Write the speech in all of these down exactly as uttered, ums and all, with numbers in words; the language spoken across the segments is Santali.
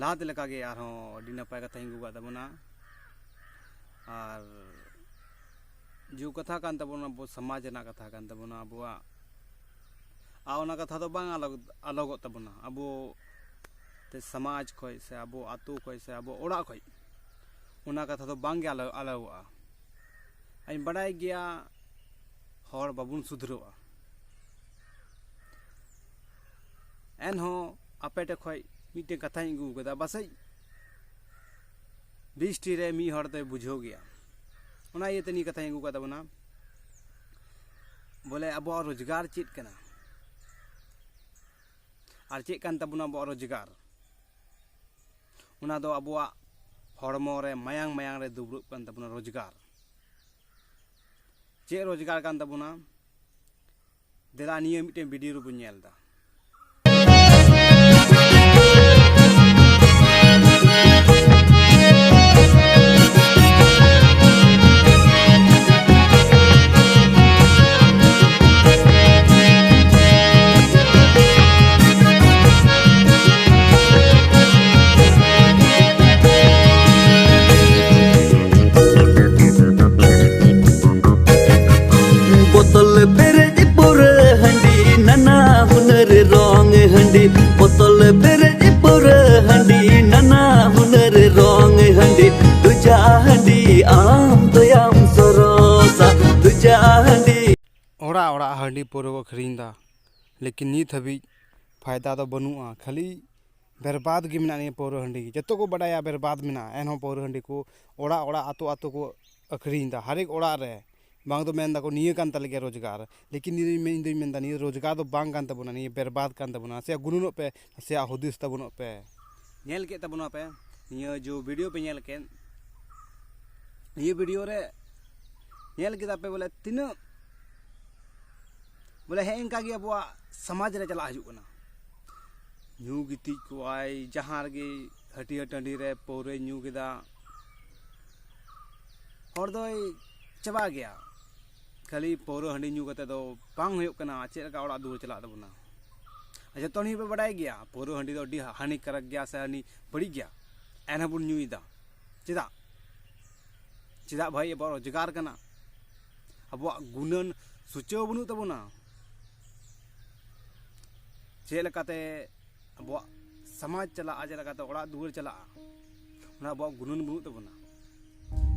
ᱞᱟᱦᱟᱛᱮ ᱞᱮᱠᱟᱜᱮ ᱟᱨᱦᱚᱸ ᱟᱹᱰᱤ ᱱᱟᱯᱟᱭ ᱠᱟᱛᱷᱟᱧ ᱟᱹᱜᱩ ᱟᱠᱟᱫ ᱛᱟᱵᱚᱱᱟ᱾ ᱟᱨ ᱡᱩ ᱠᱟᱛᱷᱟ ᱠᱟᱱ ᱛᱟᱵᱚᱱᱟ, ᱟᱵᱚ ᱥᱚᱢᱟᱡᱽ ᱨᱮᱱᱟᱜ ᱠᱟᱛᱷᱟ ᱠᱟᱱ ᱛᱟᱵᱚᱱᱟ, ᱟᱵᱚᱣᱟᱜ, ᱟᱨ ᱚᱱᱟ ᱠᱟᱛᱷᱟ ᱫᱚ ᱵᱟᱝ ᱟᱞᱚᱜ, ᱟᱞᱚᱜᱚᱜ ᱛᱟᱵᱚᱱᱟ᱾ ᱟᱵᱚ ᱛᱮ ᱥᱚᱢᱟᱡᱽ ᱠᱷᱚᱡ ᱥᱮ ᱟᱵᱚ ᱟᱹᱛᱩ ᱠᱷᱚᱡ ᱥᱮ ᱟᱵᱚ ᱚᱲᱟᱜ ᱠᱷᱚᱡ ᱚᱱᱟ ᱠᱟᱛᱷᱟ ᱫᱚ ᱵᱟᱝᱜᱮ ᱟᱞᱚ, ᱟᱞᱚᱜᱚᱜᱼᱟ᱾ ᱟᱧ ᱵᱟᱰᱟᱭ ᱜᱮᱭᱟ ᱦᱚᱲ ᱵᱟᱵᱚᱱ ᱥᱩᱫᱷᱨᱟᱹᱜᱼᱟ, ᱮᱱᱦᱚᱸ ᱟᱯᱮ ᱴᱷᱮᱡ ᱠᱷᱚᱡ ᱢᱤᱫᱴᱮᱱ ᱠᱟᱛᱷᱟᱧ ᱟᱹᱜᱩ ᱟᱠᱟᱫᱟ, ᱯᱟᱥᱮᱡ ᱵᱤᱥᱴᱤ ᱨᱮ ᱢᱤᱫ ᱦᱚᱲ ᱫᱚᱭ ᱵᱩᱡᱷᱟᱹᱣ ᱜᱮᱭᱟ᱾ ᱚᱱᱟ ᱤᱭᱟᱹᱛᱮ ᱱᱤᱭᱟᱹ ᱠᱟᱛᱷᱟᱧ ᱟᱹᱜᱩ ᱟᱠᱟᱫ ᱛᱟᱵᱚᱱᱟ, ᱵᱚᱞᱮ ᱟᱵᱚᱣᱟᱜ ᱨᱳᱡᱽᱜᱟᱨ ᱪᱮᱫ ᱠᱟᱱᱟ ᱟᱨ ᱪᱮᱫ ᱠᱟᱱ ᱛᱟᱵᱚᱱᱟ ᱟᱵᱚᱣᱟᱜ ᱨᱳᱡᱽᱜᱟᱨ᱾ ᱚᱱᱟ ᱫᱚ ᱟᱵᱚᱣᱟᱜ ᱦᱚᱲᱢᱚ ᱨᱮ ᱢᱟᱭᱟᱝ, ᱢᱟᱭᱟᱝ ᱨᱮ ᱫᱩᱵᱽᱲᱩᱵ ᱠᱟᱱ ᱛᱟᱵᱚᱱᱟ ᱨᱳᱡᱽᱜᱟᱨ᱾ ᱪᱮᱫ ᱨᱳᱡᱽᱜᱟᱨ ᱠᱟᱱ ᱛᱟᱵᱚᱱᱟ? ᱫᱮᱞᱟ ᱱᱤᱭᱟᱹ ᱢᱤᱫᱴᱮᱱ ᱵᱷᱤᱰᱤᱭᱳ ᱨᱮᱵᱚᱱ ᱧᱮᱞ ᱮᱫᱟ᱾ ᱵᱚᱛᱚᱞ ᱯᱮᱨᱮᱡ ᱯᱟᱹᱣᱨᱟᱹ ᱦᱟᱺᱰᱤ, ᱱᱟᱱᱟ ᱦᱩᱱᱟᱹᱨ ᱨᱚᱝ ᱦᱟᱺᱰᱤ᱾ ᱵᱚᱛᱚᱞ ᱯᱮᱨᱮᱡ ᱯᱟᱹᱣᱨᱟᱹ ᱦᱟᱺᱰᱤ, ᱱᱟᱱᱟ ᱦᱩᱱᱟᱹᱨ ᱨᱚᱝ ᱦᱟᱺᱰᱤ᱾ ᱫᱩᱡᱟ ᱦᱟᱺᱰᱤ ᱟᱢ ᱫᱚᱭᱟᱢ ᱥᱚᱨᱚᱥᱟ, ᱫᱩᱡᱟ ᱦᱟᱺᱰᱤ᱾ ᱚᱲᱟᱜ ᱚᱲᱟᱜ ᱦᱟᱺᱰᱤ ᱯᱟᱹᱣᱨᱟᱹ ᱠᱚ ᱟᱹᱠᱷᱨᱤᱧ ᱮᱫᱟ, ᱞᱮᱠᱤᱱ ᱱᱤᱛ ᱦᱟᱹᱵᱤᱡ ᱯᱷᱟᱭᱫᱟ ᱫᱚ ᱵᱟᱹᱱᱩᱜᱼᱟ᱾ ᱠᱷᱟᱹᱞᱤ ᱵᱮᱨᱵᱟᱫᱽ ᱜᱮ ᱢᱮᱱᱟᱜᱼᱟ ᱱᱤᱭᱟᱹ ᱯᱟᱹᱣᱨᱟᱹ ᱦᱟᱺᱰᱤ᱾ ᱡᱚᱛᱚ ᱠᱚ ᱵᱟᱰᱟᱭᱟ ᱵᱮᱨᱵᱟᱫᱽ ᱢᱮᱱᱟᱜᱼᱟ, ᱮᱱᱦᱚᱸ ᱯᱟᱹᱣᱨᱟᱹ ᱦᱟᱺᱰᱤ ᱠᱚ ᱚᱲᱟᱜ ᱚᱲᱟᱜ, ᱟᱛᱳ ᱟᱛᱳ ᱠᱚ ᱟᱹᱠᱷᱨᱤᱧ ᱮᱫᱟ᱾ ᱦᱟᱨᱮᱠ ᱚᱲᱟᱜ ᱨᱮ ᱵᱟᱝ ᱫᱚ ᱢᱮᱱ ᱫᱟᱠᱚ ᱱᱤᱭᱟᱹ ᱠᱟᱱ ᱛᱟᱞᱮ ᱜᱮᱭᱟ ᱨᱳᱡᱽᱜᱟᱨ, ᱞᱮᱠᱤᱱ ᱤᱧ ᱫᱩᱧ ᱢᱮᱱ-, ᱤᱧ ᱫᱩᱧ ᱢᱮᱱᱫᱟ ᱱᱤᱭᱟᱹ ᱨᱳᱡᱽᱜᱟᱨ ᱫᱚ ᱵᱟᱝ ᱠᱟᱱ ᱛᱟᱵᱚᱱᱟ, ᱱᱤᱭᱟᱹ ᱵᱮᱨᱵᱟᱫᱽ ᱠᱟᱱ ᱛᱟᱵᱚᱱᱟ᱾ ᱱᱟᱥᱮᱭᱟᱜ ᱜᱩᱱᱟᱹᱱᱚᱜ ᱯᱮ, ᱱᱟᱥᱮᱭᱟᱜ ᱦᱩᱫᱤᱥ ᱛᱟᱵᱚᱱᱚᱜ ᱯᱮ᱾ ᱧᱮᱞ ᱠᱮᱫ ᱛᱟᱵᱚᱱᱟ ᱯᱮ ᱱᱤᱭᱟᱹ ᱡᱚ ᱵᱷᱤᱰᱤᱭᱳ ᱯᱮ ᱧᱮᱞ ᱠᱮᱫ, ᱱᱤᱭᱟᱹ ᱵᱷᱤᱰᱤᱭᱳ ᱨᱮ ᱧᱮᱞ ᱠᱮᱫᱟ ᱯᱮ ᱵᱚᱞᱮ ᱛᱤᱱᱟᱹᱜ ᱵᱚᱞᱮ ᱦᱮᱸ ᱤᱱᱠᱟ ᱜᱮ ᱟᱵᱚᱣᱟᱜ ᱥᱚᱢᱟᱡᱽ ᱨᱮ ᱪᱟᱞᱟᱜ ᱦᱤᱡᱩᱜ ᱠᱟᱱᱟ᱾ ᱧᱩ ᱜᱤᱛᱤᱡ ᱠᱚᱜᱼᱟᱭ ᱡᱟᱦᱟᱸ ᱨᱮᱜᱮ, ᱦᱟᱹᱴᱤᱭᱟᱹ ᱴᱟᱺᱰᱤ ᱨᱮ ᱯᱟᱹᱣᱨᱟᱹᱭ ᱧᱩ ᱠᱮᱫᱟ, ᱦᱚᱲ ᱫᱚᱭ ᱪᱟᱵᱟ ᱜᱮᱭᱟ᱾ ᱠᱷᱟᱹᱞᱤ ᱯᱟᱹᱣᱨᱟᱹ ᱦᱟᱺᱰᱤ ᱧᱩ ᱠᱟᱛᱮ ᱫᱚ ᱵᱟᱝ ᱦᱩᱭᱩᱜ ᱠᱟᱱᱟ, ᱪᱮᱫ ᱞᱮᱠᱟ ᱚᱲᱟᱜ ᱫᱩᱣᱟᱹᱨ ᱪᱟᱞᱟᱜ ᱛᱟᱵᱚᱱᱟ? ᱟᱨ ᱡᱚᱛᱚ ᱦᱚᱲ ᱯᱮ ᱵᱟᱰᱟᱭ ᱜᱮᱭᱟ, ᱯᱟᱹᱣᱨᱟᱹ ᱦᱟᱺᱰᱤ ᱫᱚ ᱟᱹᱰᱤ ᱦᱟᱹᱱᱤᱠᱟᱨᱚᱠ ᱜᱮᱭᱟ ᱥᱮ ᱟᱹᱰᱤ ᱵᱟᱹᱲᱤᱡ ᱜᱮᱭᱟ, ᱮᱱᱦᱚᱸ ᱵᱚᱱ ᱧᱩᱭᱮᱫᱟ᱾ ᱪᱮᱫᱟᱜ? ᱪᱮᱫᱟᱜ ᱵᱷᱟᱭ? ᱟᱵᱚᱣᱟᱜ ᱨᱳᱡᱽᱜᱟᱨ ᱠᱟᱱᱟ, ᱟᱵᱚᱣᱟᱜ ᱜᱩᱱᱟᱹᱱ ᱥᱩᱪᱟᱹᱣ ᱵᱟᱹᱱᱩᱜ ᱛᱟᱵᱚᱱᱟ᱾ ᱪᱮᱫ ᱞᱮᱠᱟᱛᱮ ᱟᱵᱚᱣᱟᱜ ᱥᱚᱢᱟᱡᱽ ᱪᱟᱞᱟᱜᱼᱟ, ᱪᱮᱫ ᱞᱮᱠᱟᱛᱮ ᱚᱲᱟᱜ ᱫᱩᱣᱟᱹᱨ ᱪᱟᱞᱟᱜᱼᱟ, ᱚᱱᱟ ᱟᱵᱚᱣᱟᱜ ᱜᱩᱱᱟᱹᱱ ᱵᱟᱹᱱᱩᱜ ᱛᱟᱵᱚᱱᱟ᱾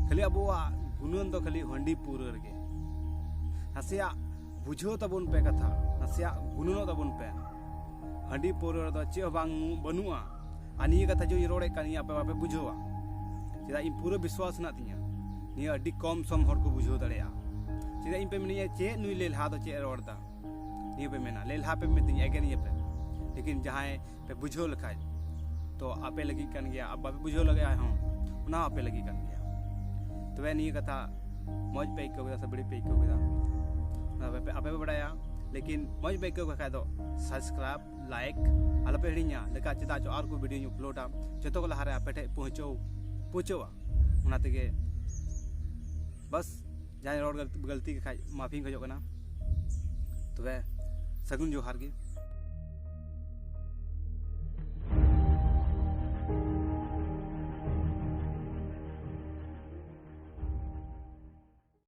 ᱠᱷᱟᱹᱞᱤ ᱟᱵᱚᱣᱟᱜ ᱜᱩᱱᱟᱹᱱ ᱫᱚ ᱠᱷᱟᱹᱞᱤ ᱦᱟᱺᱰᱤ ᱯᱟᱹᱣᱨᱟᱹ ᱨᱮᱜᱮ᱾ ᱱᱟᱥᱮᱭᱟᱜ ᱵᱩᱡᱷᱟᱹᱣ ᱛᱟᱵᱚᱱ ᱯᱮ ᱠᱟᱛᱷᱟ, ᱱᱟᱥᱮᱭᱟᱜ ᱜᱩᱱᱟᱹᱱᱚᱜ ᱛᱟᱵᱚᱱ ᱯᱮ᱾ ᱦᱟᱺᱰᱤ ᱯᱟᱹᱣᱨᱟᱹ ᱨᱮᱫᱚ ᱪᱮᱫ ᱦᱚᱸ ᱵᱟᱝ ᱵᱟᱹᱱᱩᱜᱼᱟ᱾ ᱟᱨ ᱱᱤᱭᱟᱹ ᱠᱟᱛᱷᱟ ᱡᱮᱧ ᱨᱚᱲᱮᱫ ᱠᱟᱱ, ᱱᱤᱭᱟᱹ ᱟᱯᱮ ᱵᱟᱯᱮ ᱵᱩᱡᱷᱟᱹᱣᱟ᱾ ᱪᱮᱫᱟᱜ? ᱤᱧ ᱯᱩᱨᱟᱹ ᱵᱤᱥᱣᱟᱥ ᱦᱮᱱᱟᱜ ᱛᱤᱧᱟᱹ, ᱱᱤᱭᱟᱹ ᱟᱹᱰᱤ ᱠᱚᱢ ᱥᱚᱢ ᱦᱚᱲ ᱠᱚ ᱵᱩᱡᱷᱟᱹᱣ ᱫᱟᱲᱮᱭᱟᱜᱼᱟ᱾ ᱪᱮᱫᱟᱜ ᱤᱧ ᱯᱮ ᱢᱮᱱᱮᱫᱼᱟ, "ᱪᱮᱫ ᱱᱩᱭ ᱞᱮᱞᱦᱟ ᱫᱚ ᱪᱮᱫ ᱮ ᱨᱚᱲ ᱮᱫᱟ?" ᱱᱤᱭᱟᱹ ᱯᱮ ᱢᱮᱱᱟ, ᱞᱮᱞᱦᱟ ᱯᱮ ᱢᱮᱛᱟᱹᱧᱟ, ᱮᱜᱮᱨᱤᱧᱟᱹ ᱯᱮ᱾ ᱞᱮᱠᱤᱱ ᱡᱟᱦᱟᱸᱭ ᱯᱮ ᱵᱩᱡᱷᱟᱹᱣ ᱞᱮᱠᱷᱟᱡ, ᱛᱚ ᱟᱯᱮ ᱞᱟᱹᱜᱤᱫ ᱠᱟᱱ ᱜᱮᱭᱟ᱾ ᱟᱨ ᱵᱟᱯᱮ ᱵᱩᱡᱷᱟᱹᱣ ᱞᱮᱠᱷᱟᱡ ᱦᱚᱸ, ᱚᱱᱟ ᱦᱚᱸ ᱟᱯᱮ ᱞᱟᱹᱜᱤᱫ ᱠᱟᱱ ᱜᱮᱭᱟ᱾ ᱛᱚᱵᱮ ᱱᱤᱭᱟᱹ ᱠᱟᱛᱷᱟ ᱢᱚᱡᱽ ᱯᱮ ᱟᱹᱭᱠᱟᱹᱣ ᱠᱮᱫᱟ ᱥᱮ ᱵᱟᱹᱲᱤᱡ ᱯᱮ ᱟᱹᱭᱠᱟᱹᱣ ᱠᱮᱫᱟ, ᱚᱱᱟ ᱟᱯᱮ, ᱟᱯᱮ ᱯᱮ ᱵᱟᱲᱟᱭᱟ᱾ ᱞᱮᱠᱤᱱ ᱢᱚᱡᱽ ᱯᱮ ᱟᱹᱭᱠᱟᱹᱣ ᱠᱷᱟᱡ ᱫᱚ subscribe, like ᱟᱞᱚᱯᱮ ᱦᱤᱲᱤᱧᱟ᱾ ᱞᱮᱠᱟ ᱪᱮᱫᱟᱜ ᱪᱚ ᱟᱨ ᱠᱚ video ᱧ uploadᱟ, ᱡᱚᱛᱚ ᱠᱚ ᱞᱟᱦᱟᱨᱮ ᱟᱯᱮ ᱴᱷᱮᱡ ᱯᱳᱸᱪᱷᱟᱹᱣ, ᱯᱳᱸᱪᱷᱟᱹᱣᱟ᱾ ᱚᱱᱟ ᱛᱮᱜᱮ ᱵᱟᱥ, ᱡᱟᱦᱟᱸᱭ ᱨᱚᱲ ᱜᱟᱹᱞ-, ᱜᱟᱹᱞᱛᱤ ᱠᱷᱟᱡ ᱢᱟᱯᱷᱤᱧ ᱠᱷᱚᱡᱚᱜ ᱠᱟᱱᱟ᱾ ᱛᱚᱵᱮ ᱥᱟᱹᱜᱩᱱ ᱡᱚᱦᱟᱨ ᱜᱮ᱾